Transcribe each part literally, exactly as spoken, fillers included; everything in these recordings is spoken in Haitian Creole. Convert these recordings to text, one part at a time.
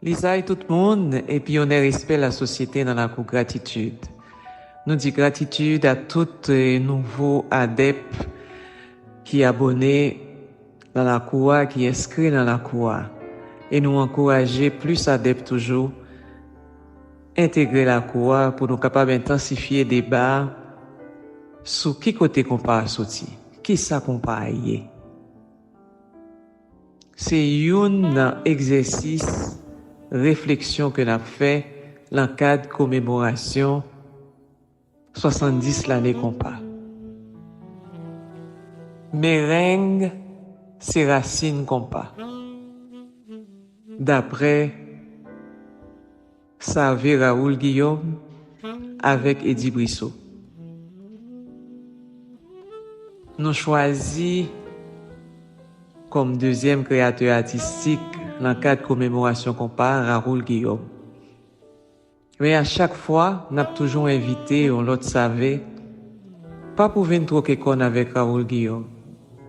Lizay tout moun, epi onè respè lasosyete nan lakou gratitid. Nou di gratitid a tout, eh, nouvo adèp ki abòne nan lakou a, ki enskri nan lakou a. E nou ankouraje plis adèp toujou entegre lakou a pou nou kapab entansifye deba sou ki kote konpa a soti, kisa konpa a ye. Se youn nan egzèsis refleksyon ke n ap fè nan kad komemorasyon swasanndis lane konpa. Mereng se rasin konpa. Daprè Save Raoul Guillaume avèk Eddy Brissot. Nou chwazi kòm dezyèm kreyatè atistik nan kad komemorasyon konpa Raoul Guillaume. Men a chak fwa, n ap toujou envite yon lòt save, pa pou vin twoke kòn avèk Raoul Guillaume,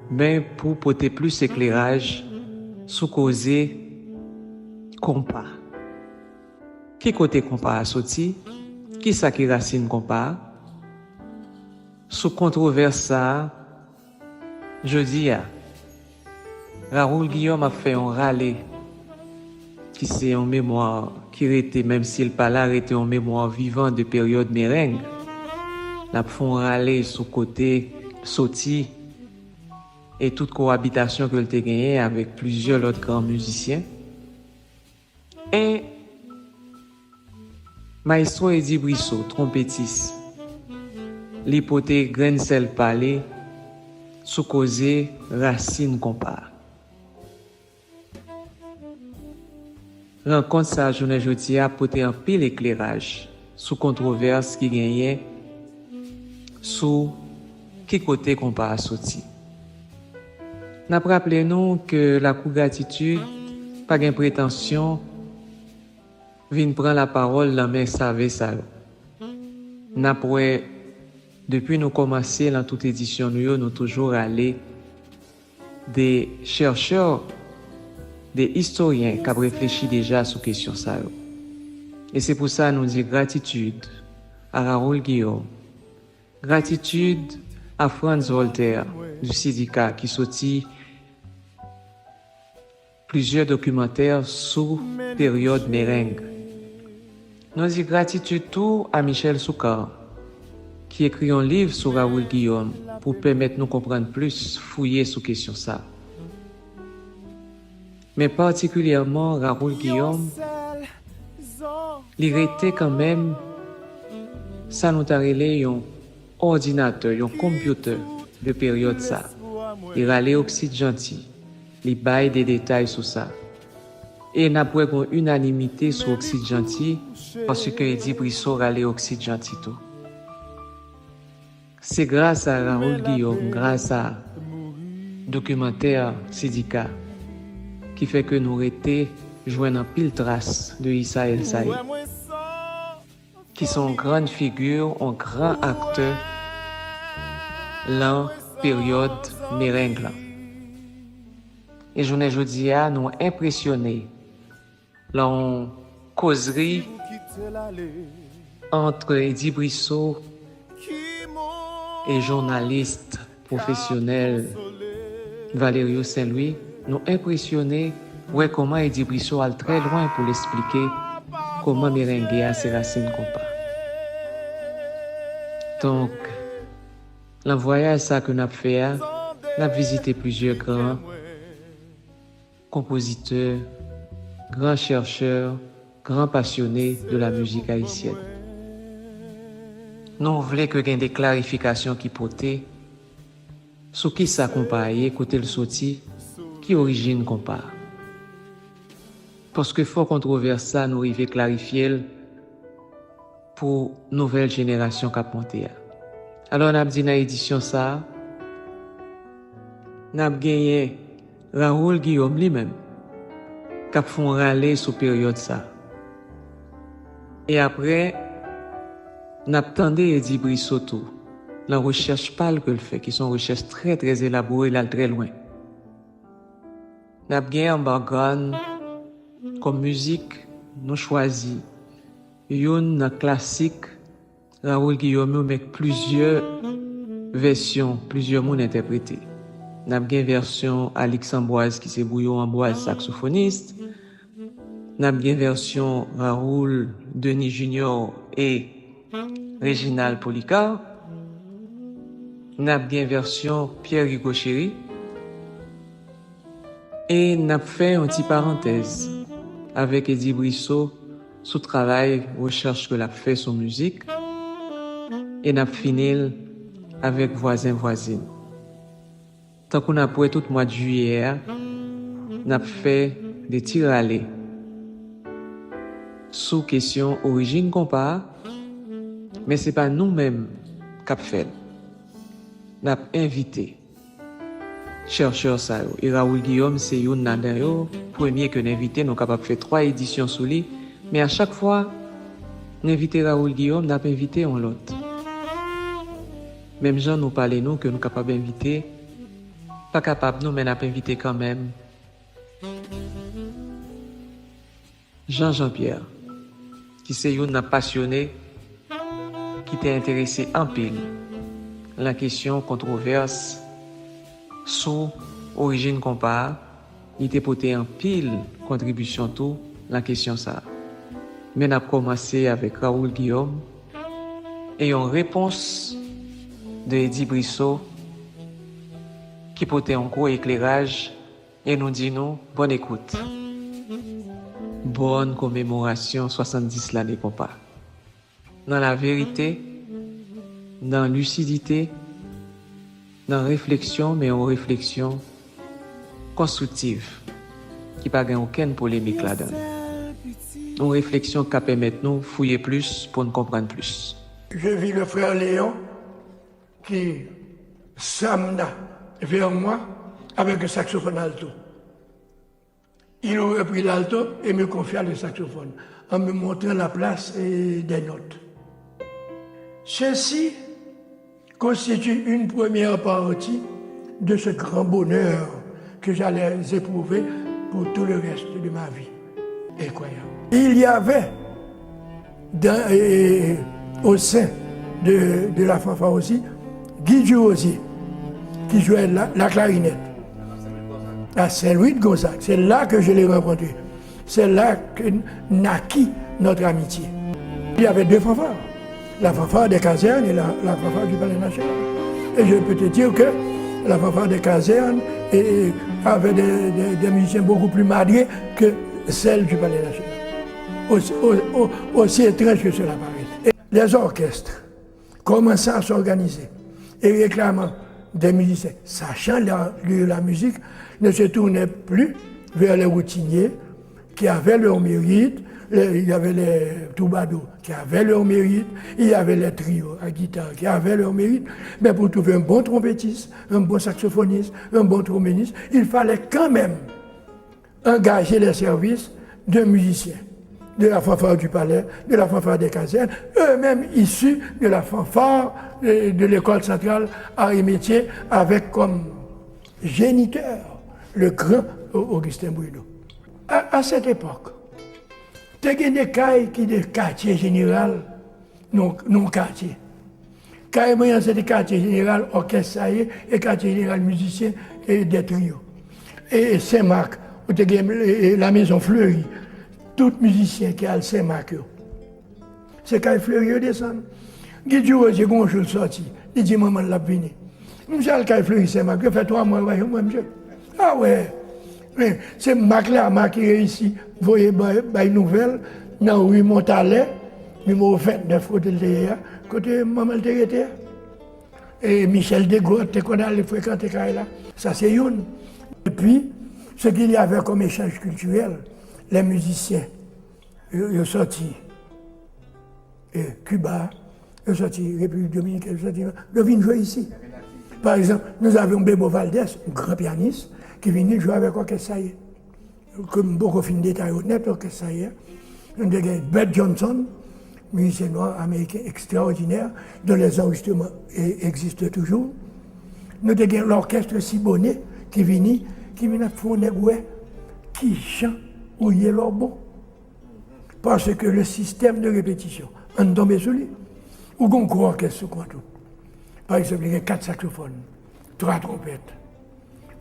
men pou pote plis ekleraj sou koze konpa. Ki kote konpa a soti? Kisa ki rasin konpa a? Sou kontwovès sa a, jodi a, Raoul Guillaume ap fè yon rale, ki se yon memwa ki rete, menm si l pa la, rete yon memwa vivan de peryòd mereng. N ap fè yon rale sou kote l soti e tout kowabitasyon ke l te genyen avèk plizyè lòt gran mizisyen. E Maestro Eddy Brissot, twonpetis, li pote grenn sèl pa li sou koze rasin konpa. Rankont sa a jounen jodi a pote anpil ekleraj sou kontwovès ki genyen sou ki kote konpa a soti. N ap raple nou ke Lakou Gratitid pa gen pretansyon vin pran lapawòl nan men save sa yo. N ap wè, depi nou kòmanse nan tout edisyon nou yo, nou toujou rale de chèchè, de istoryen k ap reflechi deja sou kesyon sa yo. E se pou sa nou di gratitid a Raoul Guillaume, gratitid a Franz Voltaire du Sidika ki soti plizyè dokimantè sou peryòd mereng. Nou di gratitid tou a Michel Soukar, ki ekri yon liv sou Raoul Guillaume pou pèmèt nou konprann plis, fouye sou kesyon sa. Men patikilyèman Raoul Guillaume, li rete kanmenm sa nou ta rele yon òdinatè, yon konpyoutè de peryòd sa. Li rale Oksid Janti, li bay de detay sou sa. E n ap wè gon inanimite sou Oksid Janti, paske Eddy Brissot rale Oksid Janti tou. Se gras a Raoul Guillaume, gras a dokimantè Sidika, ki fè ke nou rete jwenn anpil tras de Issa El Said, ki se yon grann figi, yon gran aktè lan peryòd mereng lan. E jounen jodi a, nou enpresyone lan yon kozri ant Eddy Brissot e jounalis pwofesyonèl Valerio Saint Louis, nou enpresyone wè kòman Eddy Brissot al trè lwen pou l esplike kòman merenge a se rasin konpa. Donk, nan vwayaj sa ke n ap fè a, n ap vizite plizyè gran konpozitè, gran chèchè, gran pasyone de la mizik ayisyèn. Nou vle ke gen de klarifikasyon ki pote sou kisa konpa a ye, kote l soti, ki orijin konpa a. Paske fò kontwovès sa nou rive klarifye l pou nouvèl jenerasyon k ap monte a. Alò, n ap di nan edisyon sa a, n ap genyen Raoul Guillaume li menm, k ap fè yon rale sou peryòd sa. E apre, n ap tande Eddy Brissot tou, nan rechèch pa l ke l fè, ki se yon rechèch trè, trè elabore, l al trè lwen. N ap gen an background kòm mizik Nou chwazi youn nan klasik Raoul Guillaume yo, men plizyè vèsyon, plizyè moun entèprete. N ap gen vèsyon Alix Amboise ki se Bouyon Amboise, saksofonis. N ap gen vèsyon Raoul Denis Junior e Reginald Polycarpe. N ap gen vèsyon Pierre Hugo Chéry. E n ap fè yon ti parantèz avèk Eddy Brissot sou travay rechèch ke l ap fè sou mizik. E n ap fini l avèk Vwazen Vwazin. Tankou n ap wè tout mwa jiyè a, n ap fè de ti rale sou kesyon orijin konpa a, men se pa nou menm k ap fè l. N ap envite chèchè sa yo. E Raoul Guillaume se youn ladan yo, premye ke n envite, nou kapab fè twa edisyon sou li, men a chak fwa n envite Raoul Guillaume, n ap envite yon lòt. Menm jan nou pale nou ke nou kapab envite, pa kapab nou, men n ap envite kanmenm. Jean Jean Pierre, ki se youn nan pasyone ki te enterese anpil lan kesyon kontwovès sou orijin konpa a, li te pote anpil kontribisyon tou lan kesyon sa a. Men n ap kòmanse avèk Raoul Guillaume e yon repons de Eddy Brissot ki pote yon gwo ekleraj e nou di nou, bòn ekout. Bòn komemorasyon swasanndis lane konpa. Nan laverite, nan lisidite, nan refleksyon, men yon refleksyon konstriktiv, ki pa gen okenn polemik ladan l. Yon refleksyon k ka pèmèt nou fouye plis pou n konprann plis. Je vis le frère Léon qui s'amena vers moi avec un saxophone alto. Il aurait pris l'alto et me confia le saxophone en me montrant la place, eh, des notes. Ceci constitue une première partie de ce grand bonheur que j'allais éprouver pour tout le reste de ma vie. Incroyable. Il y avait dans, et, au sein de, de la fanfare aussi, Guy Durosier, qui jouait la, la clarinette, à Saint-Louis de Gonzague. C'est là que je l'ai rencontré. C'est là que naquit notre amitié. Il y avait deux fanfares, la fanfare des casernes et la, la fanfare du Palais National. Et je peux te dire que la fanfare des casernes et, et avait des, des, des musiciens beaucoup plus madrés que celle du Palais National. Aussi, au- au- aussi étrange que cela paraît. Et les orchestres commençaient à s'organiser et réclamant des musiciens, sachant la- que la musique ne se tournait plus vers les routiniers qui avaient leur mérite, les- il y avait les troubadours qui avaient leur mérite, il y avait les trios à guitare qui avaient leur mérite, mais pour trouver un bon trompettiste, un bon saxophoniste, un bon tromboniste, il fallait quand même engager les services de musiciens de la fanfare du palais, de la fanfare des casernes, eux-mêmes issus de la fanfare, euh, de l'école centrale arts et métiers, avec comme géniteur le grand Augustin Bruno. À, à cette époque, te gen de kay ki de katye jeneral nan nan katye. Kay mwen an se te katye jeneral òkès sa ye, e katye jeneral mizisyen e de triyo. E Senmak, ou te gen e, e la Maison Fleury. Tout mizisyen ki al Senmak yo, se kay Fleury yo desann. Guy Durosier gen yon jou l sòti, li di manman l l ap vini. Misye al kay Fleury Senmak, yo fè twa mwa yo pa janm wè misye. A wè, men se Mak Lama ki reyisi voye bay, bay nouvèl nan ri Montalè, nimewo vennèf kote l te ye a, kote manman l te rete a. E Michel Desgrottes te konn ale frekante kay la. Sa se youn. Et puis, ce qu'il y avait comme échange culturel, les musiciens, yo, yo sòti e, Kiba, yo sòti Repiblik Dominikèn, yo sòti, yo vin jwe isi. Pa egzanp, nous avions Bebo Valdès, un grand pianiste, ki vini jwe avèk òkès sa ye. Ke m poko fin detay yo nèt, òkès sa ye. Nou te gen Bud Johnson, mizisyen nwa ameriken ekstraòdinè, dont les enregistrements e- existent toujours. Nou te gen l'orchestre Siboney ki vini, ki vin ap fè yon nèg wè kijan ou ye lè w bon. Paske le système de répétition, ann tonbe sou li. Ou gen yon gwo òkès sou kont ou. Pa egzanp, li gen kat saksofòn, twa twonpèt.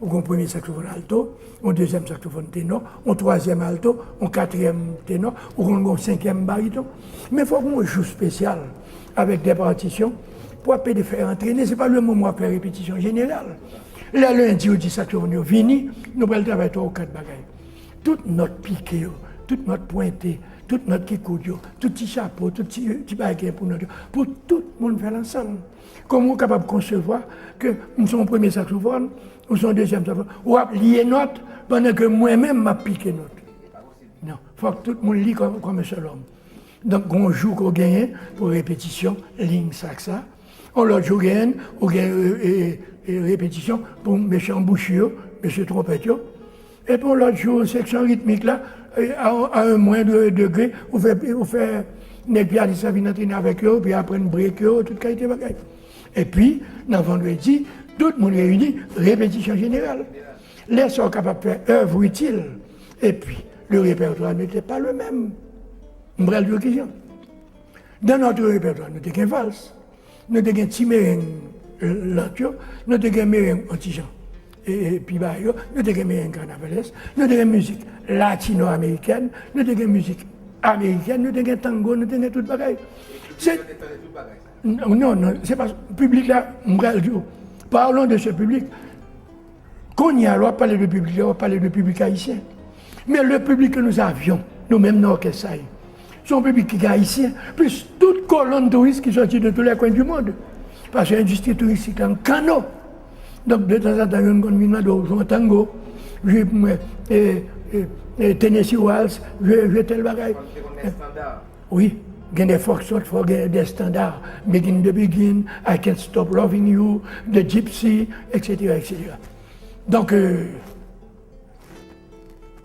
Ou gen yon premye saksofòn alto, yon dezyèm saksofòn tenò, yon twazyèm alto, yon katriyèm tenò, ou konn gen yon senkyèm bariton. Men fòk gen yon jou espesyal avèk de patisyon pou w ap ede fè antrene. Se pa le moman w ap fè repetisyon jeneral. Lè lendi ou di saksofòn yo vini, nou pral travay twa ou kat bagay. Tout nòt pike yo, tout nòt pwente, tout nòt ki kout yo, tout ti chapo, tout ti, ti bagay ki gen pou nòt yo, pou tout moun fè l ansanm. Kòman ou kapab konsevwa ke m se yon premye saksofòn, ou se yon dezyèm saksofòn, w ap liye nòt pandan ke mwen menm m ap pike nòt? Non, fòk tout moun li kòm, kòm yon sèl òm. Donk, gen yon jou ke w genyen pou repetisyon liy saksa. Yon lòt jou, genyen, ou gen, e, e, e, repetisyon pou mesye anbouchi yo, mesye twonpèt yo. Epi yon lòt jou, seksyon ritmik la, e, a, a un moindre degré, ou fè, ou fè nèg pyanis la vin antrene avèk yo, epi aprann break yo, tout kalite bagay. Epi, nan vandredi, tout moun reyini, repetisyon jeneral. Lè sa, w kapab fè œuvre utile. Epi, le répertoire n'était pas le même. M pral di w kijan. Dans notre répertoire, nou te gen vals, nou te gen ti mereng, e, lant yo, nou te gen mereng yon ti jan, e, e, pi ba yo, nou te gen mereng kanavalès, nou te gen mizik latino-amerikèn, nou te gen mizik amerikèn, nou te gen tango, nou te gen tout bagay. Se, non, non, non, se pa, piblik la, m pral di w, parlons de ce public. Kounye a, lè w ap pale de piblik la, w ap pale de piblik ayisyen. Men le public que nous avions, nou menm nan òkès sa yo, se yon piblik ki ayisyen, plis tout kolonn touris ki sòti de tous les coins du monde. Paske endistri touristik la, yon kanno. Donk, de tanzantan, youn konn vin mande w jwe yon tango, jwe, e, e, e, Tennessee Waltz, jwe, jwe tèl bagay. Wi, gen de foxtrot, fò gen de estanda, Begin to Begin, I Can't Stop Loving You, The Gypsy, et cetera, et cetera. Donk, e,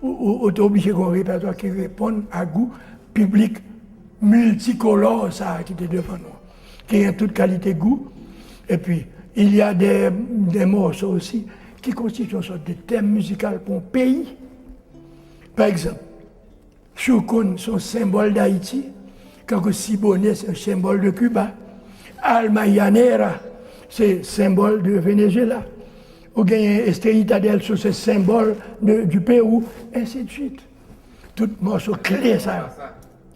ou, ou, ou te oblije gen yon repètwa ki reponn a gou piblik miltikolò sa a ki te devan nou, ki gen tout kalite gou. Epi, il y a des, des morceaux aussi ki konstitye yon sòt de tèm mizikal pou yon peyi. Pa egzanp, Choukoun se yon senbòl d Ayiti, kankou Siboney se yon senbòl de Kiba, Alma Llanera se senbòl de Venezuela, ou genyen Estrellita del Sur se senbòl de, du Pérou, ainsi de suite. Tout mòso kle sa yo.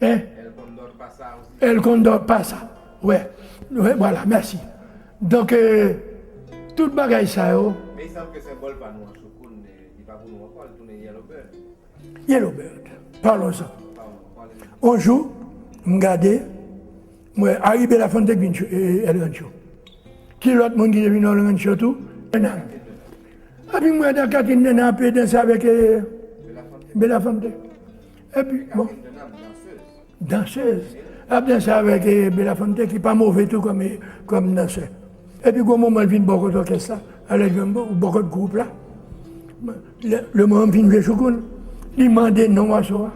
Hein? El Condor Pasa osi. El Condor Pasa. Wè. Wè, vwala, mèsi. Donk, e, tout bagay sa yo. Men il semble que senbòl pa nou an Choukoun, e, li pa pou nou ankò, li tounen Yellow Bird. Yellow Bird. Parlons-en. Yon jou, m gade, m wè Harry Belafonte k vin cho-, e, El Rancho. Ki lòt moun ki te vin El Rancho tou? Nan. Epi m wè Da Catherine Denham ap danse avèk, e, Belafonte. Epi, bon. Dansez. Ap danse avèk, e, Belafonte ki pa move tou kòm, e, kòm dansè. Epi gwo moman l vin bò kote òkès la, alè l vin bò, bò kote gwoup la. Le, le moman m fin jwe Choukoun, li mande non mòso a.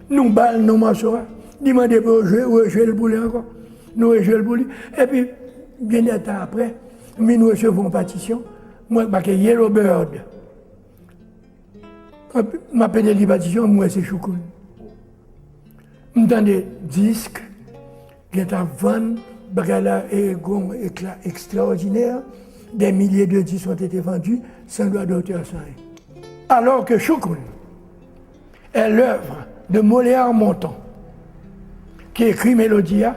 Nou ba l non mòso a. Li mande pou yo jwe, rejwe l pou li ankò. Nou rejwe l pou li. Epi, gen de tan apre, m vin resevwa yon patisyon. M wè k make Yellow Bird. M ap pede li patisyon, m wè se Choukoun. M tande disk, gentan vann, bagay la, e, gon ekla ekstraòdinè, des milliers de disques ont été vendus, sans droit d'auteur, sans rien. Alors que Choukoun est l'œuvre de Molière Monton, ki ekri melodi a,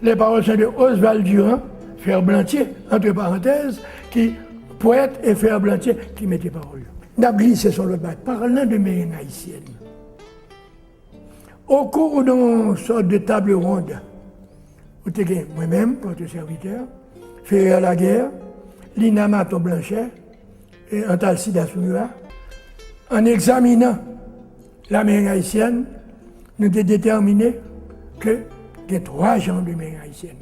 les paroles sont de Oswald Durand, Ferblantier, entre parenthèses, ki pwèt e Ferblantier ki mete pawòl yo. N ap glise sou lòt bagay. Parlant de mereng ayisyèn, au cours d'une sorte de table ronde, ou te gen mwen menm, votre serviteur, Ferrer Laguerre, Lina Maton Blanchet, e Antalcidas Murat, an egzaminan la mereng ayisyèn, nou te detèmine ke gen twa jan de mereng ayisyèn.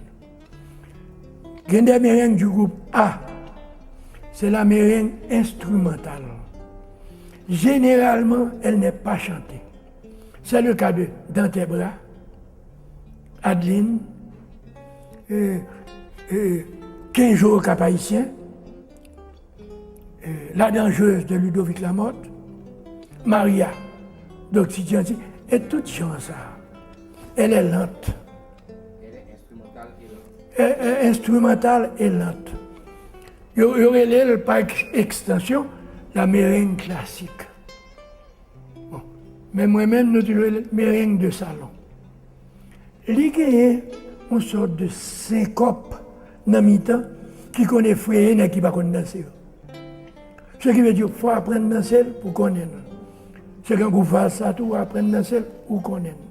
Gen de mereng du groupe A, c'est la mereng instrumentale. Généralement, elle n'est pas chantée. C'est le cas de Dantèbra, Adeline, euh, euh, Kenjo Cap-Haïtien, euh, La Dangeuse de Ludovic Lamothe, Maria d'Occident, et tout jan sa. Elle est lente. Elle est instrumentale et lente. Elle est instrumentale et lente. Yo, yo rele l pa ekstansyon la merengue classique. Bon. Men mwen menm, nou toujou rele l merengue de salon. Li genyen yon sòt de senkòp nan mitan ki konn efreye nèg ki pa konn danse yo. Ce qui veut dire, fò aprann danse l pou konnen l. Se grangou vals sa tou, aprann danse l pou konnen l.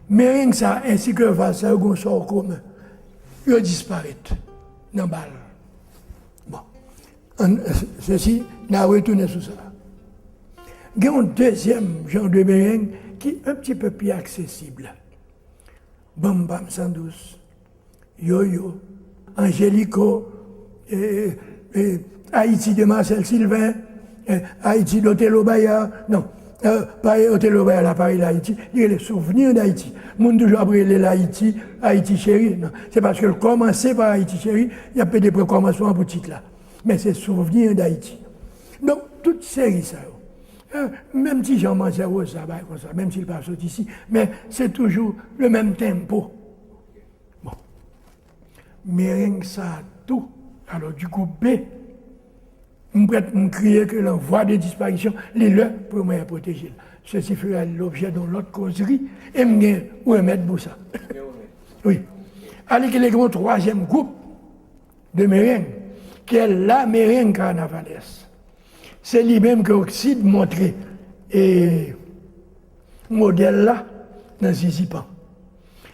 Mereng sa ensi ke vals sa yo gen yon sò komen. Yo disparèt nan bal. Bon. An, sesi, n a retounen sou sa. Gen yon dezyèm jan de mereng ki un petit peu plus accessible. Banm pa m san dous. Yoyo, Angélico, e, e, Haïti de Marcel Sylvain, e, Haïti d'Othello Bayard, non, e, pa Othello Bayard la, pa rele Ayiti, li rele Souvenir d'Haïti. Moun toujou ap rele l Ayiti, Ayiti Cheri, non. Se paske l kòmanse pa Ayiti Cheri, y ap pede pran kòmansman pou tit la. Men se Souvenir d'Haïti. Donk, tout seri sa yo. E, menm ti jan manzè Rosa bay konsa, menm si l pa sot isi, men se toujou le menm tempo. Bon. Mereng sa tou, alò, du groupe B, m prèt, m kriye ke l an vwa de disparisyon, li lè pou yo mwen pwoteje l. Sesi fera l'objet d'un lòt kozri, e m gen remèd pou sa. Wi. Alèkile gen yon twazyèm gwoup de mereng, ki la mereng carnavales. Se li menm ke Oxide montre, e, modèl la nan Zizipan.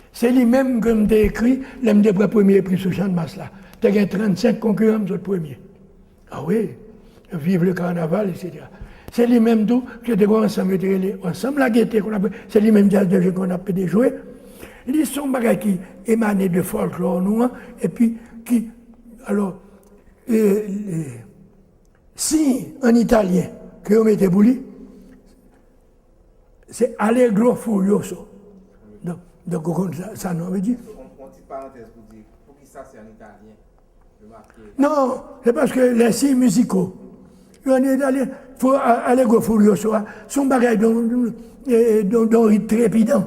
Se li menm ke m te ekri lè m te pran premye pri sou Channmas la. Te gen trannsenk konkiran, m sot premye. A wi, vive le carnaval, et cetera. Se li menm tou, ke te gen yon ansanm, yo te rele Ansanm Lagete, konn ap, se li menm Jazz de Jeu konn ap pede jwe. Li se yon bagay ki emane de fòlklò nou an, epi ki, alò, e, e, siy an italyen ke yo mete pou li, se Allegro Furioso. Donk, donk, ou konn sa, sa non vle di? On, on ti parantèz pou di, poukisa se an italyen? Non, se paske les signes musicaux, yo an italyen, fo, a, Allegro Furioso a, se yon bagay don, don, e, don, don rit trepidan.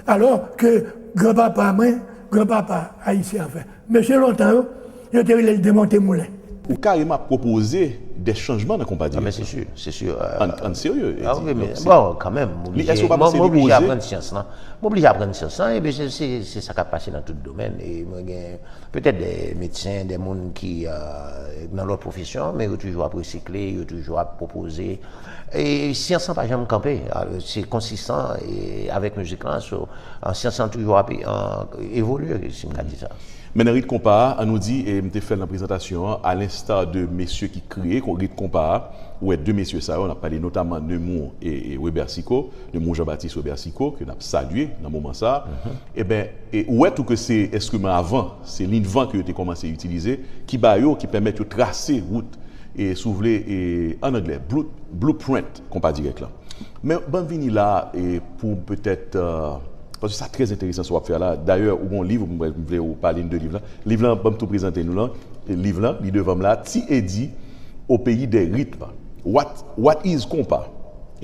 Alò ke granpapa mwen, granpapa ayisyen, anfen, mesye lontan yo, yo te rele l demonte moulen. Ou kareman ap pwopoze de chanjman nan konpa direktè. Ah, men se si, se si. Ann, ann serye. Ah, wi, men, bon, kanmenm, m oblije, m oblije aprann syans lan. M oblije aprann syans lan, epi se, se, se sa k ap pase nan tout domèn. E mwen gen petèt de medsen, de moun ki, euh, nan lòt pwofesyon, men yo toujou ap resikle, yo toujou ap pwopoze. E syans lan pa janm kanpe. Se konsistan, e avèk mizik lan, so, syans lan toujou ap, euh, evolye, si m ka di sa. Men nan rit konpa a, an nou di, e m te fè l nan prezantasyon an, à l'instar de mesye ki kreye rit konpa a, ou wè de mesye sa yo, n ap pale notaman Nemours e, e Weber Sicot, Nemours Jean-Baptiste, Weber Sicot, ke n ap salye nan moman sa a. Eben, e ou wè tou ke se enstriman a van, se lin van ke yo te kòmanse itilize, ki ba yo, ki pèmèt yo trase wout, e si w vle, e, an anglè, blu-, blueprint, konpa dirèk lan. Men ban m vini la, e, pou petèt, euh, paske sa trè enteresan sa w ap fè a la. Dayè, ou gen yon liv, mwen, m vle ou pale n de liv lan. Liv lan, ban m tou prezante nou lan. E liv lan, li devan m la, Ti Edi, au pays des rythmes. What, what is konpa?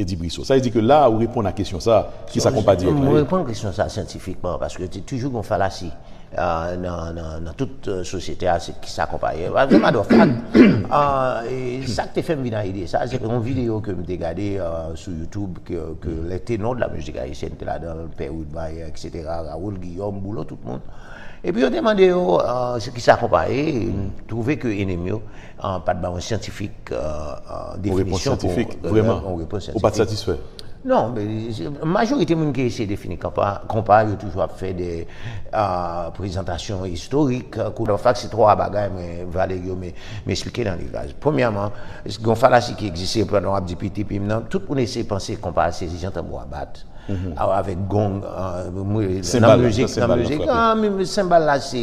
Eddy Brissot. Sa vle di ke la, ou reponn a kesyon sa, kisa konpa dirèk la ye? Mwen reponn kesyon sa syantifikman, paske te toujou gen yon falasi, euh, nan, nan, nan tout, euh, sosyete a, se kisa konpa ye. As a matter of fact, euh, e sa k te fè m vin a ide sa, se yon videyo ke m te gade, euh, sou YouTube, ke, ke les tenors de la musique haïtienne te ladan, Pè Woodbay, et cetera, Raoul, Guillaume, Boulos, tout moun. Epi yo te mande yo, euh, se kisa konpa ye, m twouve ke Enem yo, euh, pa t ba yon syantifik, euh, euh, definisyon pou, euh, yon repons syantifik. Ou pa t satisfè? Non, men, majorite moun ki eseye defini konpa, konpa, yo toujou ap fè de, euh, prezantasyon istorik, euh, kou, an fèt, se twa bagay, mwen, Valerio, men, men eksplike nan liv la. Premyèman, gen yon falasi ki egziste pandan w ap di P T P M nan, tout moun eseye panse konpa se jan tanbou a bat. Avèk gong, euh, nan mizik, nan mizik, ah, men, men senbal la, se,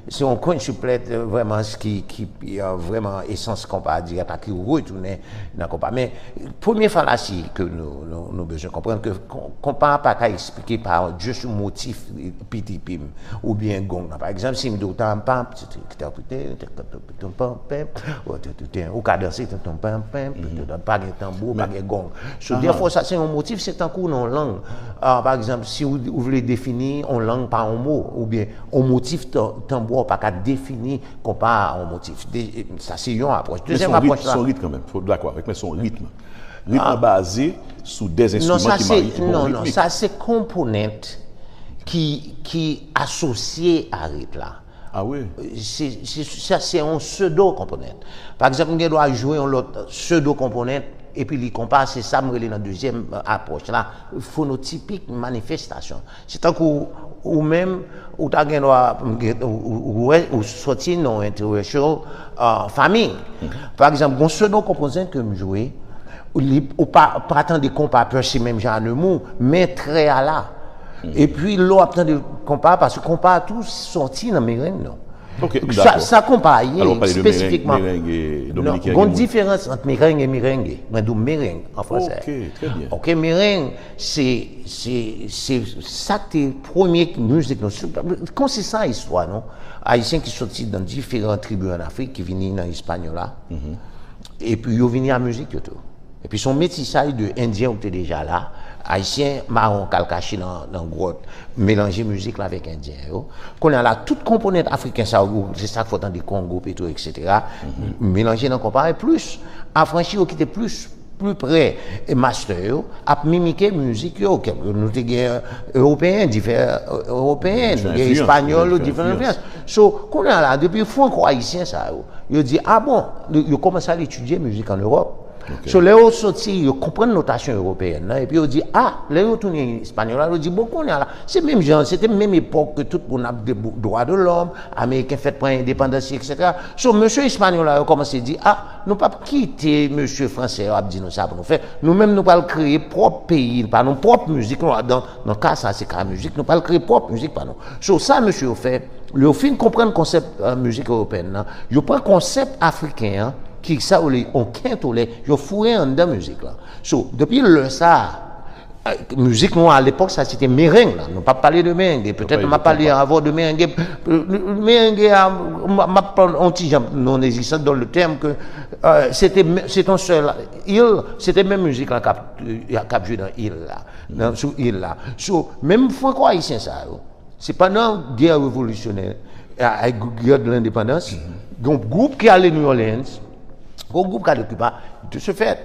se yon kwen siplèt, euh, vrèman, ki, ki, euh, vrèman esans konpa dirèk la, ki retounen nan konpa. Men, premye falasi ke nou, nou, nou bezwen konprann, ke kon-, konpa pa ka eksplike pa just motif P T P M oubyen gong nan. Pa egzanp, si m di w tanpan, ou ka danse, pa gen tanbou, pa gen gong. So, dèfwa, sa se yon motif, se tankou nan yon lang. Ah, pa egzanp, si ou, ou vle defini yon lang pa yon mo, oubyen yon motif tan- tanbou, ou pa ka defini konpa a yon motif. De- sa se yon apwòch. Dezyèm apwòch la. Men se yon rit, se yon rit kanmenm. Fò w dakò avèk mwen, se yon ritm. Ritm nan baze sou de enstriman ki marye, ki gen yon ritmik. Non, non, sa se konponant ki, ki asosye a rit la. Ah wi? Se, se, sa se yon pseudo konponant. Pa egzanp, m gen dwa jwe yon lòt pseudo konponant, epi li konpa, se sa m rele nan dezyèm apwòch la, fonotipik manifestasyon. Se tankou ou menm, ou ta gen dwa, ou, ou, ou, ou soti nan yon entèraksyon, euh, fami. Pa egzanp, gon pseudo konponant ke m jwe, ou, li, ou pa, pa tande konpa pèse menm jan a Nemours, men trè a la. Epi lè w ap tande konpa, paske konpa a tou soti nan mereng, non. Ok, m dakò. Sa konpa a ye, espesifikman. Alò, w pale de mereng, mereng e dominiken. Non, gen diferans ant mereng e merenge. Mwen di w mereng an fransè. Ok, trè byen. Ok, mereng, se, se, se sa k te premye mizik nou. Konsi sa istwa nou. Ayisyen ki soti nan diferan tribi an Afrik, ki vini nan Ispanyola. Epi yo vini a mizik yo tou. Epi se yon metisaj de Endyen ou te deja la, Ayisyen mawon k al kache nan, nan gwòt, melanje mizik la avèk Endyen yo. Kounye a la, tout konponant afriken sa yo, se sa k fè w tande Kongo, Petro, et cetera, melanje nan konpa, e plis afranchi yo ki te plis, pli pre, e mastè yo, ap mimike mizik yo. Nou te gen ewopeyen, diferan ewopeyen, nou gen espanyòl, diferan enfliyans. So, kounye a la, depi franko-ayisyen sa yo, yo di, ah bon, yo kòmanse al etidye mizik an Ewòp. So, lè yo soti, yo konprann notasyon ewopeyèn nan, epi yo di, ah, lè yo tounen espanyòl la, yo di, bon, kounye a la, se menm jan, se te menm epòk ke tout moun ap de dwa de lòm, ameriken fèt pran endepandans, et cetera. So, mesye espanyòl la, yo kòmanse di, ah, nou p ap kite mesye fransè yo ap di nou sa pou nou fè. Nou menm, nou pral kreye pwòp peyi pa nou, pwòp mizik nou, nan, nan ka sa, se ka mizik, nou pral kreye pwòp mizik pa nou. So, sa mesye yo fè, lè yo fin konprann konsèp, euh, mizik ewopeyèn nan, yo pran konsèp afriken an, ki sa yo rele yon kentolè, yo foure anndan mizik la. So, depi lè sa a, euh, mizik nou a lepòk sa, se te mereng la. Nou p ap pale de merenge. Petèt m ap pale avè w de merenge. Merenge a, m, m ap pran yon ti jan non egzistan dans le terme que, euh, se te, se te yon sèl il, se te menm mizik la k ap, k ap jwe nan il la, nan, sou il la. So, menm franko-ayisyen sa yo, se pandan gè revolisyonè, a, a, gè de lendepandans, gen yon gwoup ki ale New Orleans, gen yon gwoup ki ale Kiba, de ce fait,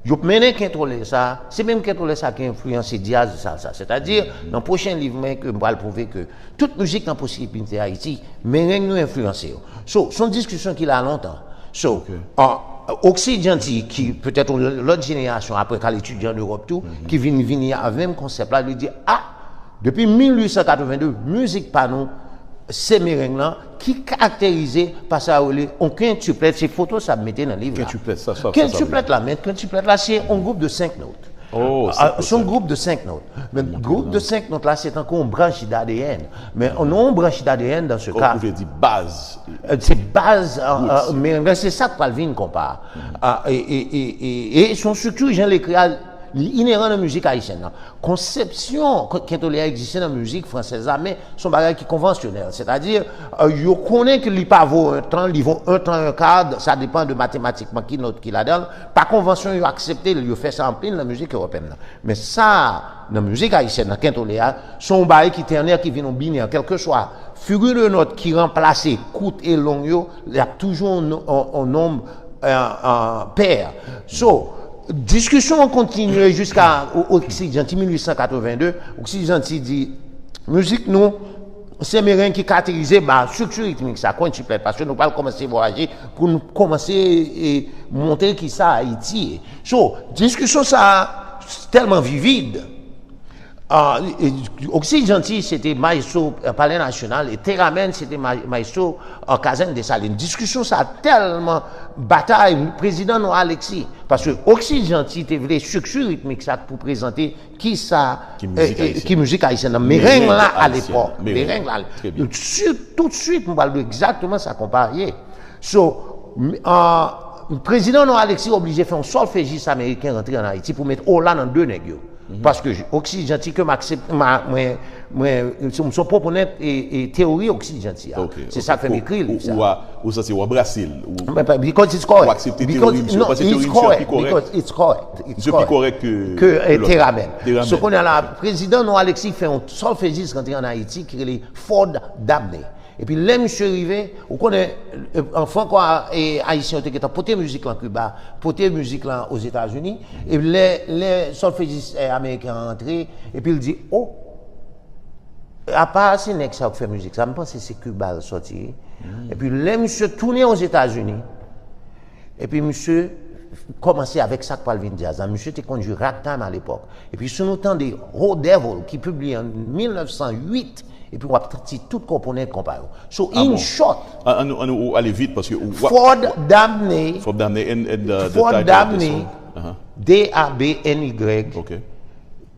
yo mennen kentolè sa, se menm kentolè sa ki enfliyanse djaz e salsa. Sètadi, nan pwochen liv mwen ke m pral pwouve ke tout mizik nan pwospèkte Ayiti, mereng yo enfliyanse yo. So, se yon diskisyon ki la lontan. So, an, Oxy Jeanty, ki petèt yon lòt jenerasyon apre k al etidye an Ewòp tou, ki vin, vini avèk menm konsèp la, li di, ah, depi mil uit san katreven de, mizik pa nou, se mereng lan, ki karakterize pa sa yo rele yon kentuplèt, se foto sa m mete nan liv la. Kentuplèt, sa, sa, sa, sa vle di. Kentuplèt la, men kentuplèt la, se yon gwoup de senk nòt. Oh, ah, se yon gwoup de senk nòt. Men gwoup de senk nòt la, se tankou yon branch d'A D N. Men yon branch d'A D N, dans ce cas, ou vle di baz. Euh, se baz, euh, euh, men se sa k pral vin konpa. Ah, e, e, e, e, e se yon estrikti, jan l ekri a, li ineran nan mizik ayisyèn nan. Konsepsyon ke-, kentolè a egziste nan mizik fransèz la, men se yon bagay ki konvansyonèl. Sètadi, euh, yo konnen ke li pa vo un tan, li vo un tan, un quart, sa depann de matematikman ki nòt ki ladan l. Pa konvansyon, yo aksepte l, yo fè sa anpil nan mizik ewopeyèn nan. Men sa, nan mizik ayisyèn nan, kentolè a, se yon bagay ki tènè, ki vin yon binè, kèlkeswa figi de nòt ki ranplase kout e long yo, y ap toujou yon, yon, yon nonb, euh, euh, pè. So, diskisyon an kontinye jiska O-, Oxy Jeanty, mil uit san katreven de, Oxy Jeanty di, mizik nou, se mereng ki karakterize ba estrikti ritmik sa, kentuplèt, paske nou pral kòmanse vwayaje pou nou kòmanse, e, montre kisa Ayiti ye. So, diskisyon sa a tèlman vivid. Ah, e, Oxy Jeanty, se te mayestwo, euh, Palè Nasyonal, e Teramen, se te ma-, mayestwo, euh, Kazèn Desalin. Diskisyon sa a tèlman batay, prezidan nou Alexis, paske Oxy Jeanty te vle estrikti ritmik sa pou prezante kisa, ki mizik ayisyèn nan, mereng la a lepòk. Mereng la. Trè byen. Tout swit, m pral di w egzakteman sa konpa ye. So, m, euh, prezidan nou Alexis oblije fè yon sòlfejis ameriken rantre ann Ayiti pou met ola nan de nèg yo. Paske Oxy Jeanty ke m aksepte, mwen, mwen, se yon pwoponant e, e teyori Oxy Jeanty a. Se sa k fè m ekri liv sa. Ou santi w anbrase l. Because it's correct. Misye pi kòrèk ke Teramen. So kounye a la, prezidan nou Alexis fè yon solfejis rantre ann Ayiti ki rele Ford Damne. Epi lè misye rive, ou konnen, an franko ayisyen yo te gentan pote mizik lan Kiba, pote mizik lan Ozetazini, e lè, lè solfejis ameriken an rantre, epi l di, o, apa se nèg sa yo k fè mizik sa, m panse se Kiba l sòti wi. Epi lè misye tounen Ozetazini, epi misye kòmanse avèk sa k pral vin djaz la. Misye te konn jwe Ragtime alepòk. Epi si nou tande Ho Devil ki pibliye an mil nèf san uit, epi w ap santi tout konponant konpa yo. So in short, An nou ale vit paske ou Ford Damne, Ford Damne and, and uh, the Ford title of the Damne, song. D A B N Y. Ok.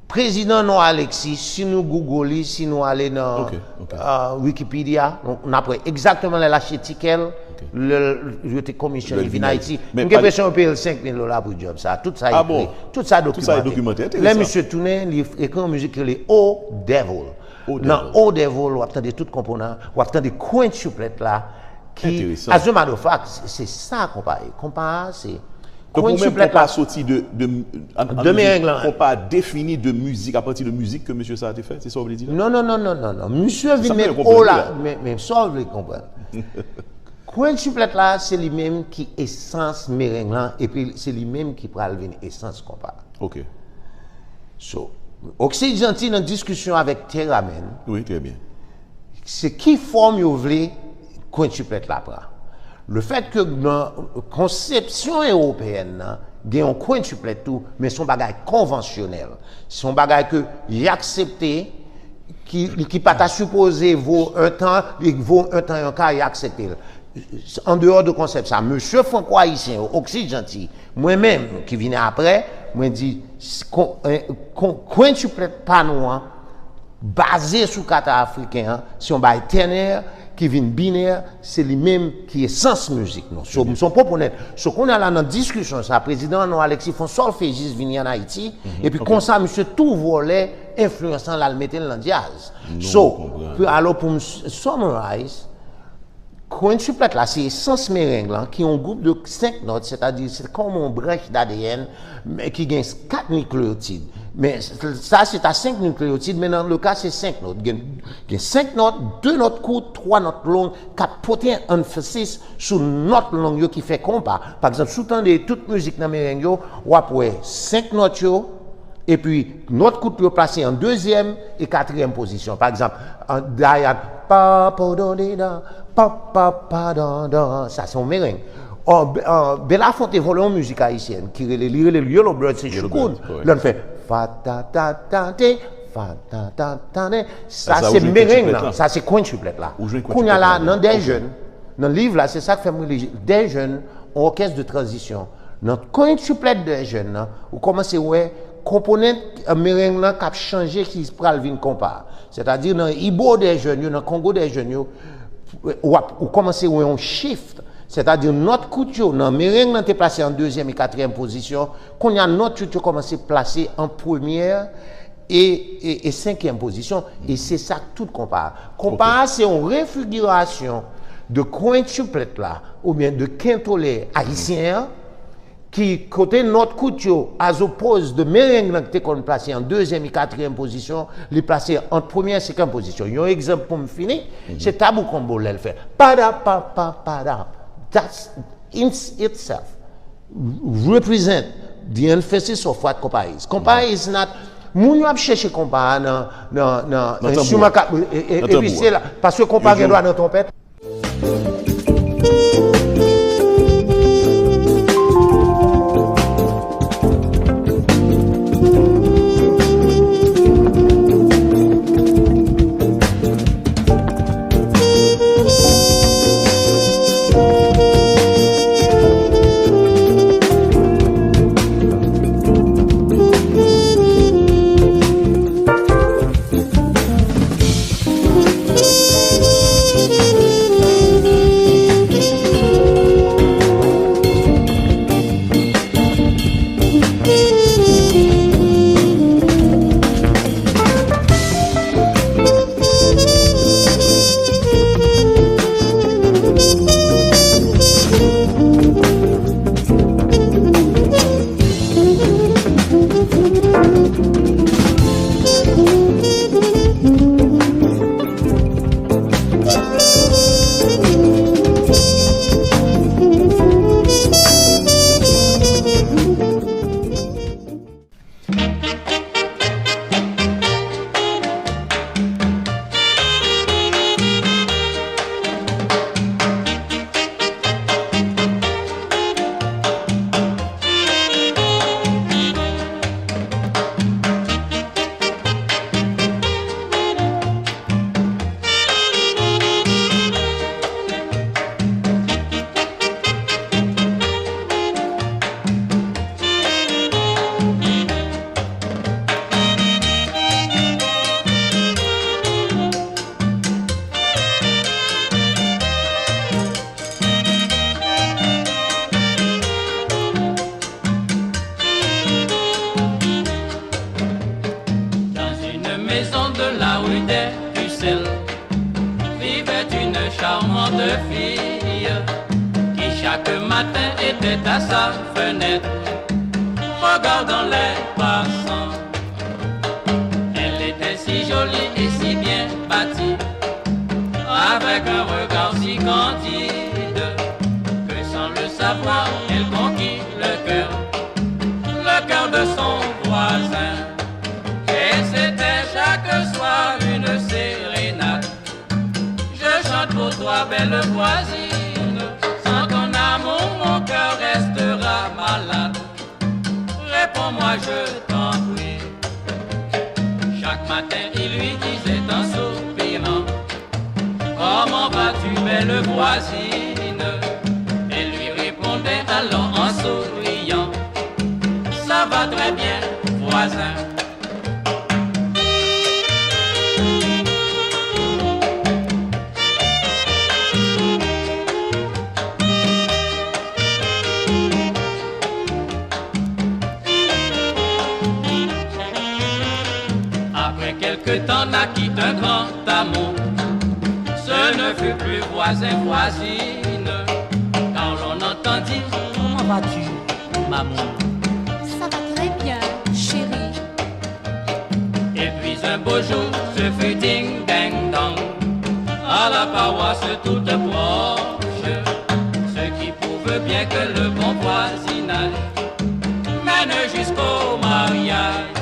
Prezidan non Alexis, si nou Google li, si nou ale nan Ok, ok. uh, Wikipedia, nou n ap wè egzakteman lè l achte tikè l, lè yo te komisyon li vin Ayiti. M gen enpresyon yo peye l senk mil dola pou djòb sa. Tout sa ekri, tout sa dokimante. Lè misye tounen, li ekri yon mizik ki rele O Devil. Nan O Devil, w ap tande tout konponant, w ap tande quintuplet la, ki, as a matter of fact, se sa konpa ye. Konpa a, se Donk ou menm konpa soti de, de, an, an De mereng lan. Konpa defini de mizik, apati de mizik ke mesye sa a te fè, se sa w vle di la? Non, non, non, non, non, non. Misye vin met O la, men, men sa w vle konprann. Quintuplet la, se li menm ki esans mereng lan, epi se li menm ki pral vin esans konpa. Ok. So, Oxy Jeanty nan diskisyon avèk Teramen. Wi, trè byen. Se ki fòm yo vle quintuplet la pran. Le fèt ke nan konsepsyon ewopeyèn nan, gen yon quintuplet tou, men se yon bagay konvansyonèl. Se yon bagay ke y aksepte, ki, ki pa ta sipoze vo un tan, li vo un tan yon ka, y aksepte l. An deyò de konsèp sa, mesye franko-ayisyen yo, Oxy Jeanty, mwen menm ki vini apre, mwen di, quintuplet pa nou an, baze sou kata afriken an, se yon bagay tènè ki vin binè, se li menm ki esans mizik nou. So, m se yon pwoponant. So, kounye a la nan diskisyon sa, prezidan non Alexis fè yon solfejis vini ann Ayiti, epi konsa misye tou vòlè enfliyans lan l al mete l nan djaz. So, alò pou m summarize, quintuplet la se esans mereng lan ki yon gwoup de senk nòt, sètadi se kòm yon branch d'A D N men ki gen kat nikleyotid. Men sa se ta senk nikleyotid, men nan le ka se senk nòt. Gen, gen senk nòt, de nòt kout, twa nòt long, k ap pote emphasis sou nòt long yo ki fè konpa. Pa egzanp, si w tande tout mizik nan mereng yo, w ap wè senk nòt yo, epi nòt kout yo plase an dezyèm e katriyèm pozisyon. Pa egzanp, an Dayat, pa pa dan dan, pa pa pa dan dan, sa se yon mereng. Belafonte vòlè yon mizik ayisyèn ki rele, li rele l Yellow Bird, se Choukoun. Lè l fè fa ta ta ta te, fa ta ta ta te, sa se mereng lan, sa se quintuplet la. Kounye a la, nan Dè Jèn, nan liv la, se sa k fè m rele Dè Jèn, yon òkès de tranzisyon. Nan quintuplet Dè Jèn nan, ou kòmanse wè konponant mereng lan k ap chanje ki pral vin konpa. Sètadi nan Ibo Dè Jèn yo, nan Kongo Dè Jèn yo, w ap, ou kòmanse wè yon shift. Sètadi nòt kout yo nan mereng lan te plase an dezyèm e katriyèm pozisyon. Kounye a nòt kout yo kòmanse plase an premyè e, e, e senkyèm pozisyon. E se sa k tout konpa a. Konpa a se yon refigirasyon de quintuplet la, oubyen de kentolè ayisyen an, ki kote nòt kout yo, as opposed de mereng lan ki te konn plase an dezyèm e katriyèm pozisyon, li plase ant premyè e senkyèm pozisyon. Yon egzanp pou m fini, se Tabou Combo lè l fè pa da pa pa pa da. That's in itself represent the emphasis of what konpa is. Konpa is not, moun yo ap chèche konpa a nan, nan, nan enstriman k ap, epi se la, paske konpa gen dwa nan twonpèt. maison de la rue des Pucelles vivait une charmante fille qui chaque matin était à sa fenêtre, regardant les passants. Elle était si jolie et si bien bâtie, avec un regard si candide, que sans le savoir, elle conquit le cœur, le cœur de son voisin. Et c'était chaque soir une sérénade. Je chante pour toi, belle voisine. Sans ton amour, mon cœur restera malade. Réponds-moi, je t'en prie. Chaque matin, il lui disait en soupirant, comment vas-tu, belle voisine? Elle lui répondait alors en souriant, ça va très bien, voisin. Après quelque temps naquit un grand amour. Ce ne fut plus voisin, voisine, car l'on entendit, comment vas-tu, mamoun? Ça va très bien, chérie. Et puis un beau jour, ce fut ding dang dong, à la paroisse toute proche, ce qui prouve bien que le bon voisinage mène jusqu'au mariage.